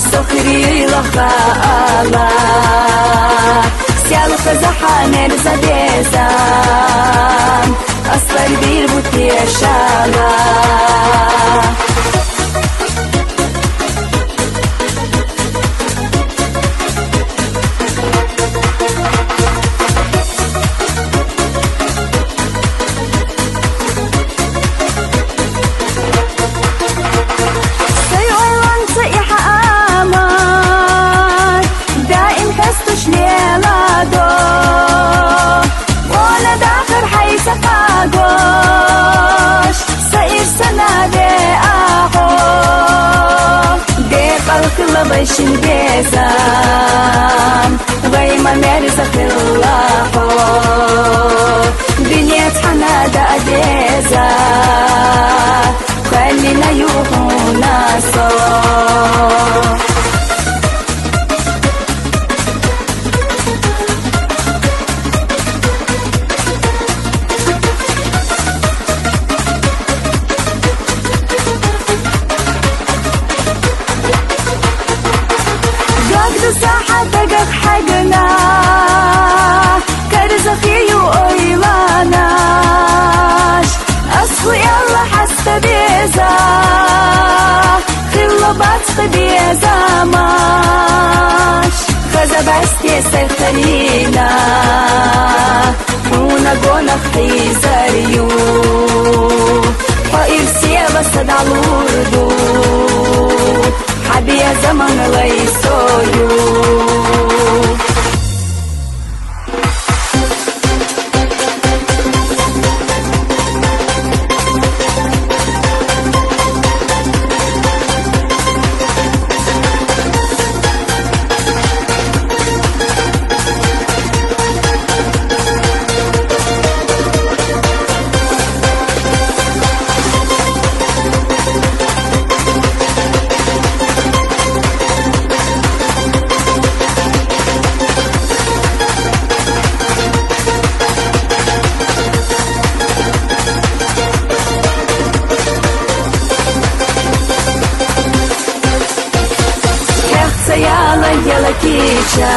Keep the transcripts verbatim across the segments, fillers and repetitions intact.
Со хийрийла хаала, сел хаза хьанер за безам, аспар бир бутешала. Сай ойланца ихьа амар, даим хьестуш леладо. Къона дахар хьайса къагош, са ирсана ве ахьо. Декъал хила вайшин безам, вай ма мерза хилла хьо. Дуьне цхьана да деза, кхоьллина юхуна со. Дог ду сахьат дагах хьегна, карзахъю ойланаш. Ас хӀу аьлла хьаста веза, хилла бац тха безамаш. Хаза басте сай хиларина, хьуна гонах хьийзар ю. Хьо ирсе ва са дӀалур ду, хьа безаман лай со ю. Кехца яла яла кийча,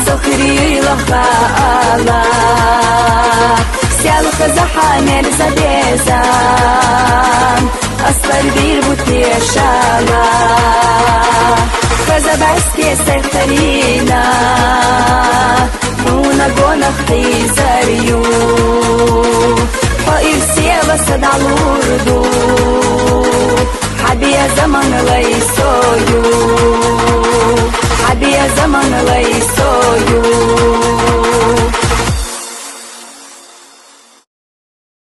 со хийрийла хаала. Сел хаза хьанер за безам, аспар бир бутешала. Хаза басте сай хиларина, хьуна гонах хьийзар ю. Хьо ирсе ва са дӀалур ду, хьа безаман лай со ю. Хьа безаман лай